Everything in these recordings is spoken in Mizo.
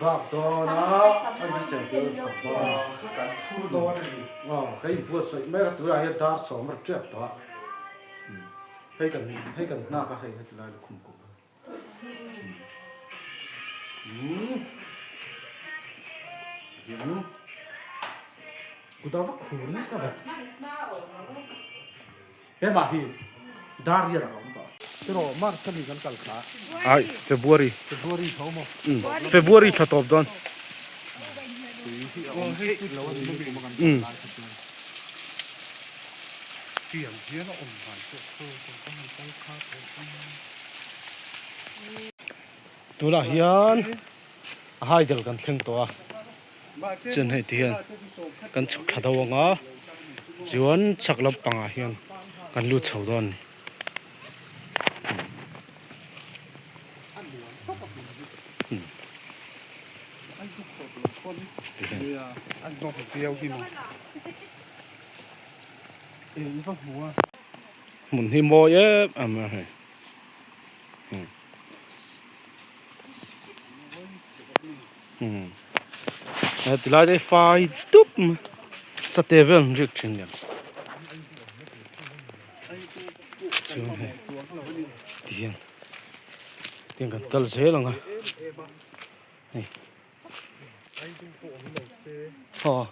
Bak dawn a, a inhrisel tel khawp dawn a. Kan phur dawn a ni. Aw, ka inbuatsaih mek a, tunah hian dar sawm a ri tep tawh a. Hei kan hei kan nghak a hei heti lai lukhum kum hi. Umm. Tihian kut a va khur nasa ve. Hemah hi dar riat a awm tawh. Tiraw March a ni kan kal kha. Ai February. February tho maw? Umm February thla tawp dawn. Tui hi a awm theih lo a ni kum a kan kal lai kha chuan. Tiang hian a awm ngai pawh khaw tawh ka han kal kha tawh ang. Tunah hian a haidel kan thleng tawh a. Chuan hei ti hian kan chhuk thla deuh ang a chuan chhak lampangah hian kan lut chho dawn a ni. Hmun hi mawi em em a hei. Ti lai te hi fai dup mai sate vel an riak thin nia chuan hei ti hian tiang kan kal zel ang a hei aw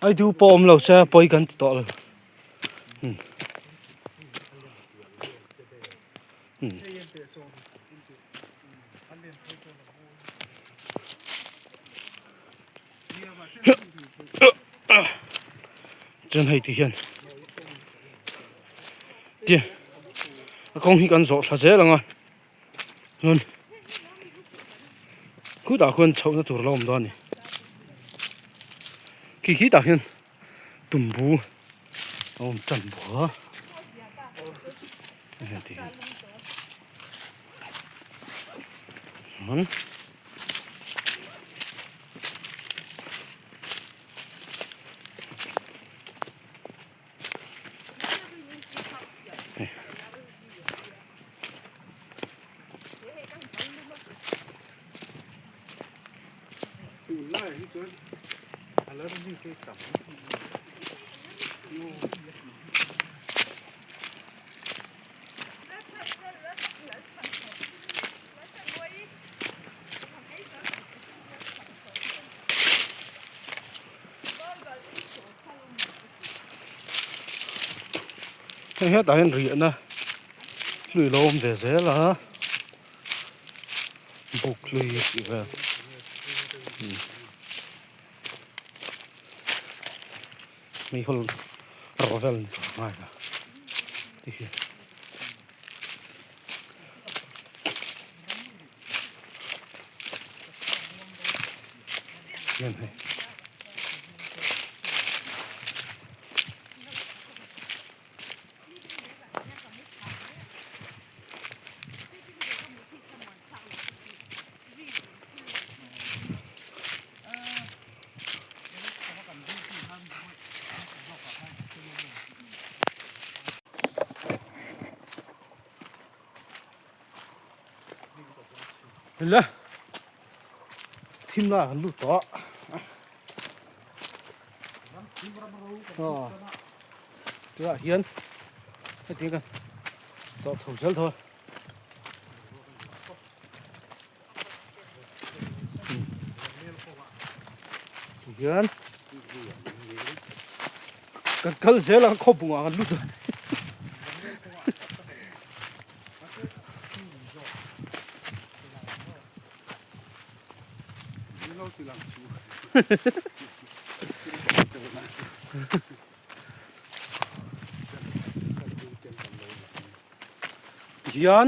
aidu pawh awm lo se pawi kan ti tawh lo. Chuan hei ti hian ti a kawng hi kan zawh thla zel ang a chuan khutah khuan chhohna tur a lo awm dawn a ni khi khitah khian tumbu a awm tan bawk a heti hian chuan hei. Hei hetah hian riahna hlui lo awm ve zel a. Buk hlui tih vel meihawl rawh vel ni tur ngai la ti hian hian hei. Le thim lai ah kan lut tawh a tunah hian hetiang kan zawh chho zel tho a. Hian kan kal zel a khaw bungah kan lut a Hian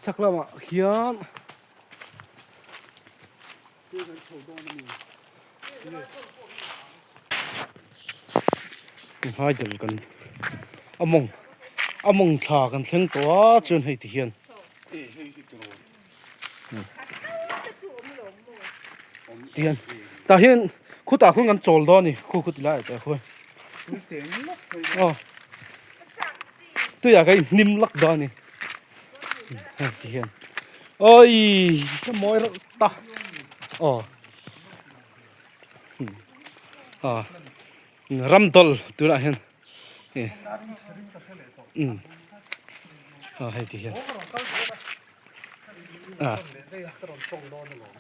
chhak lamah hian hmaidel kan a mawng a mawng thla kan thleng tawh a chuan hei ti hian Tihian tah hian khutah khuan kan chawl dawn a ni khu khu ti lai ah te khuan aw tuiah ka inhnim lak dawn a ni. Hei ti hian awii ka mawi reuh ta aw ah ram dawl tunah hian umm ah hei ti hian ah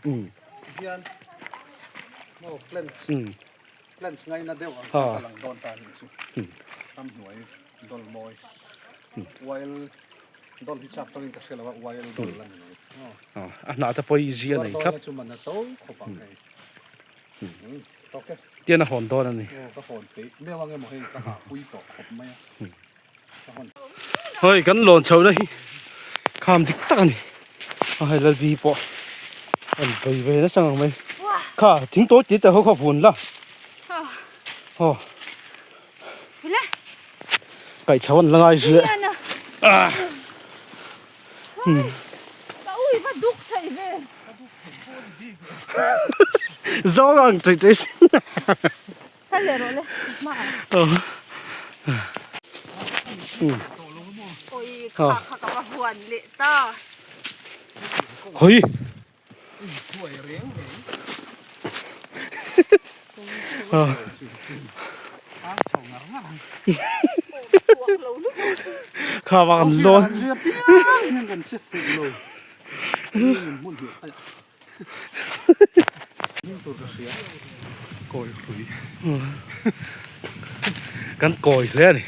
umm umm ah a hnah te pawh hi zia nei thlap tian a hawn dawn a ni hei kan lawn chho na hi kham dik tak a ni a hei lalbi pawh an bei ve nasa ngang mai kha thing tawi tih te ho kha vun la aw. Kaih chho an la ngai zui a. Zawng ang tui tui sin. Khawi. Kha vang an lawn. Kan kawi hle a ni.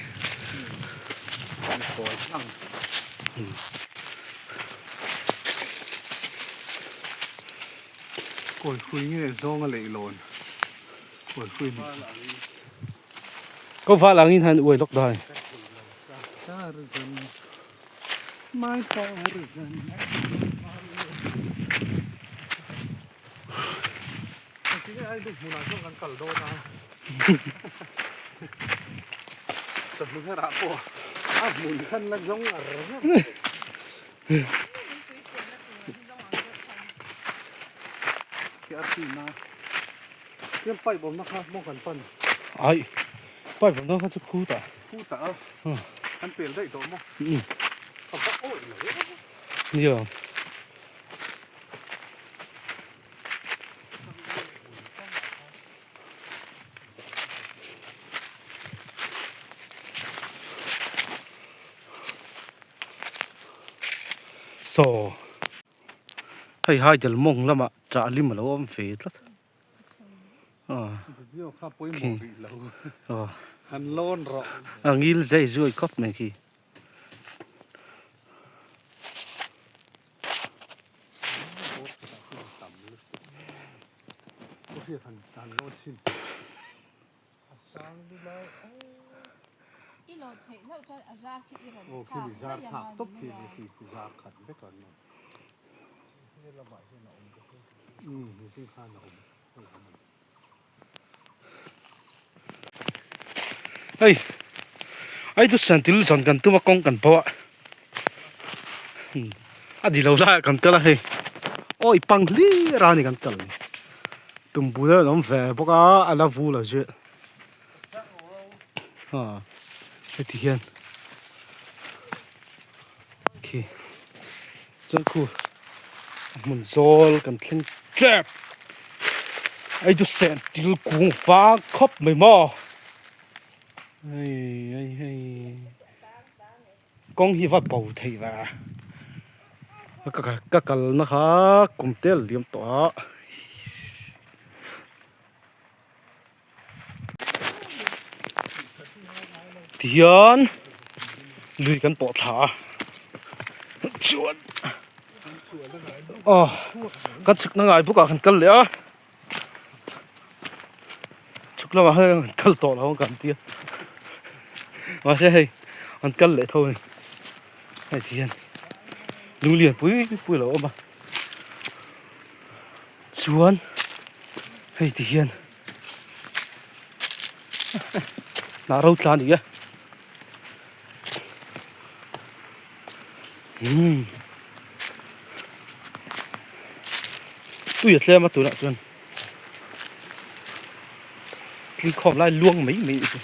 Kawi hrui nge zawnga lei lawn kawi hrui ni. Ko val angin han uai lawk dai. Tarzan my Tarzan. Tinge ai duh hmunah chuan kan kal dawn a. Chawhnu herah pawh a hmun khan la zawng ngar ngar. Khi a chhin a. Tiang pipe awmna kha maw kan pan? Ai, pipe awmna kha chu khutah. Khutah a? Kan pel daih tawh maw? Ka va awih lo e. Nia. Saw hei haidel mawng lamah chah lim a lo awm ve tlat a ngil zai zuai khawp mai khi. Hei ai chu santil zawn kan tum a kawng kan pawh a a di lo lai ah kan kal a hei awi pang hlir a ni kan kal ni tumbu te an awm ve bawk a a la vul a zir ah heti hian khi chuan khu a hmun zawl kan thleng tep ei chu seh til kung vang khawp mai maw hei hei hei kawng hi va bo theih ve ka kalna kha kum tel liam tawh a. Tihian lui kan pawh thla a chuan aw kan chhuk na ngai bawk ah kan kal leh a chhuk lamah hian kan kal tawh lo ang kan tia mahse hei an kal leh tho a ni hei tihian lung lian pui pui a lo awm a. Chuan hei ti hian hnah ro tla a ni a umm tui a tlem a tunah chuan thil khawm lai luang mai mai a ni chu.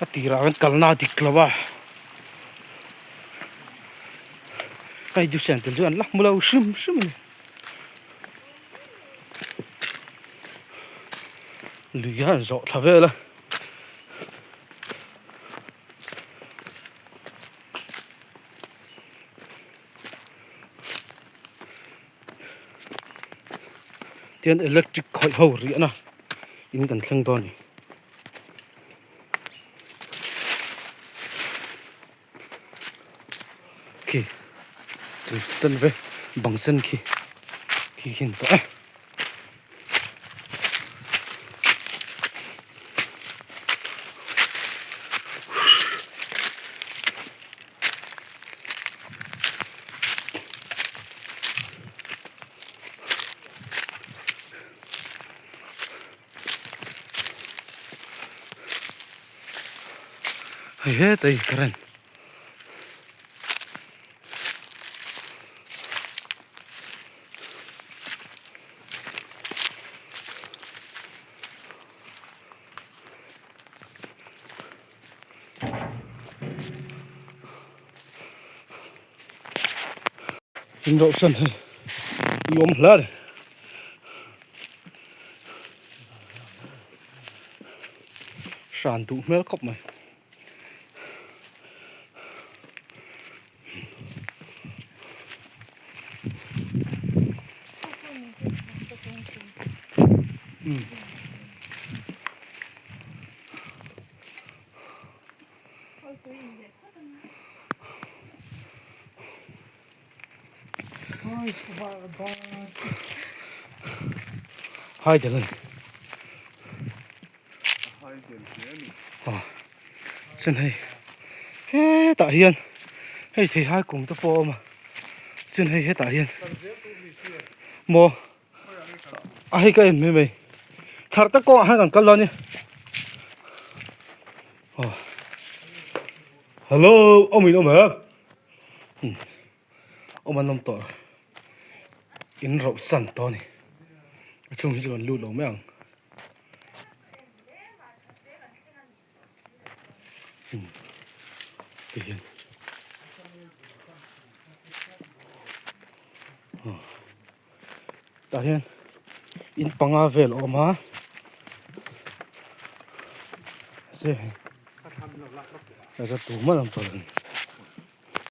A tirah kan kalna a dik lo a hei dusen tel chu an la hmu lo hrim hrim a ni lui a han zawh thla vel a. Tihian electric khawih ho riahna in kan thleng dawn a ni. Khi chung sen ve bang sen khi khi khi an tawh e. Hei hetai current In rauh san hei i awm hle a ni. Hran duh hmel khawp mai. Hai tel a ni chuan hei hetah hian hei theihai kum te pawh a awm a chuan hei hetah hian maw a hei ka en mai mai chhar te kawngah hian kan kal dawn a ni aw hello awm in awm em awm an awm tawh in rauh san tawh a ni a chhung hi chu kan lut lo mai ang. Tihian tah hian in panga vel a awm a se tu man an tawh lo.